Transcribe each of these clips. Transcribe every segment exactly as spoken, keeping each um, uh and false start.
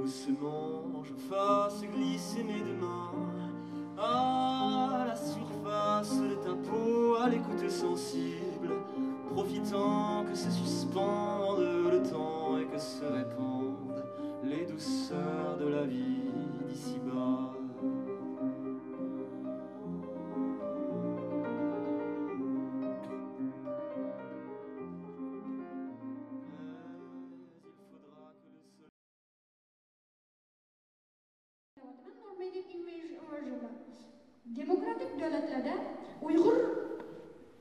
Doucement, je fasse glisser mes deux mains à la surface de ta peau, à l'écoute sensible, profitant que se suspende le temps et que se répandent les douceurs de la vie d'ici-bas. دېموكراتىك دۆلەتلەردە ئۇيغۇر،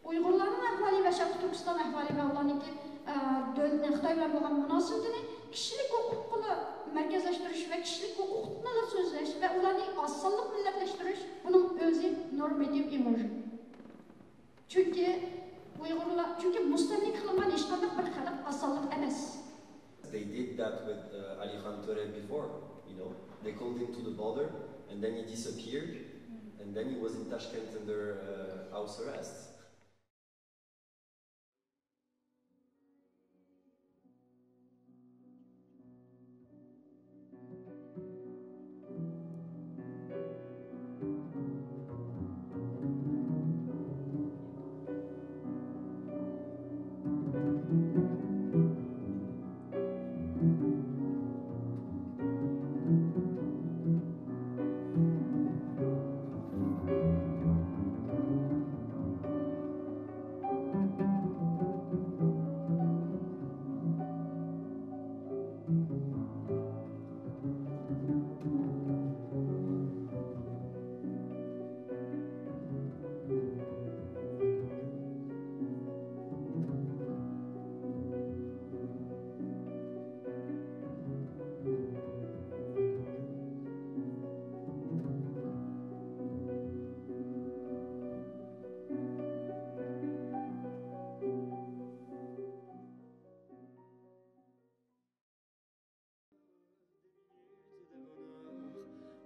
ئۇيغۇرلارنىڭ ئەھۋالى ۋە شەرقىي تۈركىستان ئەھۋالى ۋە ئۇلارنىڭكى، ئە، دۆلىتىنىڭ خىتاي بىلەن بولغان مۇناسىۋىتىنى كىشىلىك ھوقۇققىلا مەركەزلەشتۈرۈش ۋە كىشىلىك ھوقۇقنىلا سۆزلەش ۋە ئۇلارنى ئاز سانلىق مىللەتلەشتۈرۈش، بۇنىڭ ئۆزى نورماتىپ ئىموژن. چۈنكى ئۇيغۇرلار، چۈنكى مۇستەملىكە قىلىنغان ھېچقانداق بىر خەلق ئاز سانلىق ئەمەس. They did that with uh, Ali Khan Ture before, you know. They called him to the border, and then he disappeared, and then he was in Tashkent under uh, house arrest.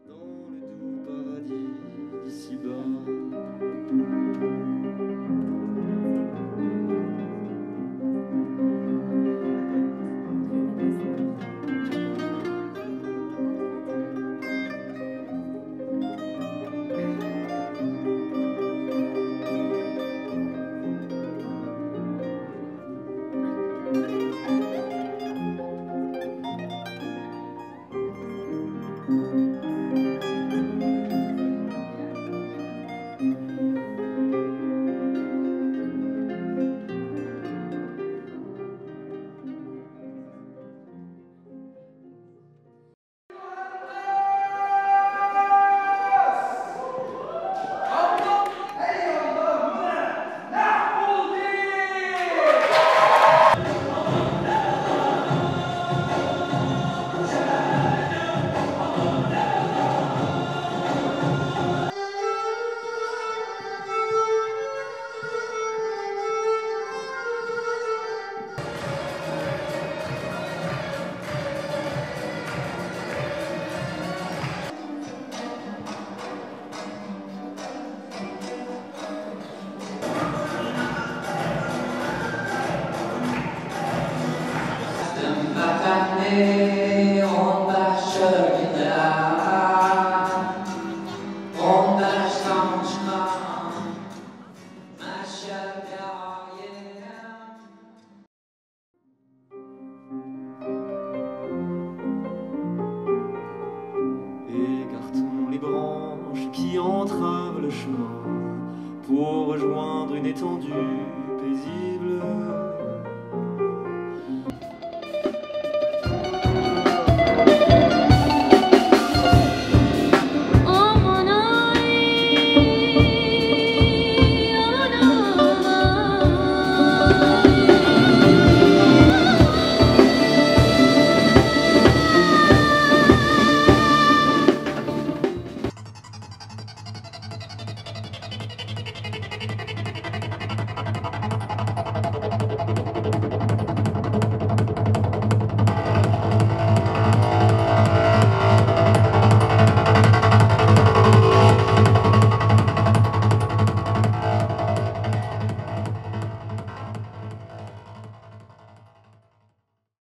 Dans le doux paradis d'ici-bas. Écartons les branches qui entravent le chemin pour rejoindre une étendue paisible.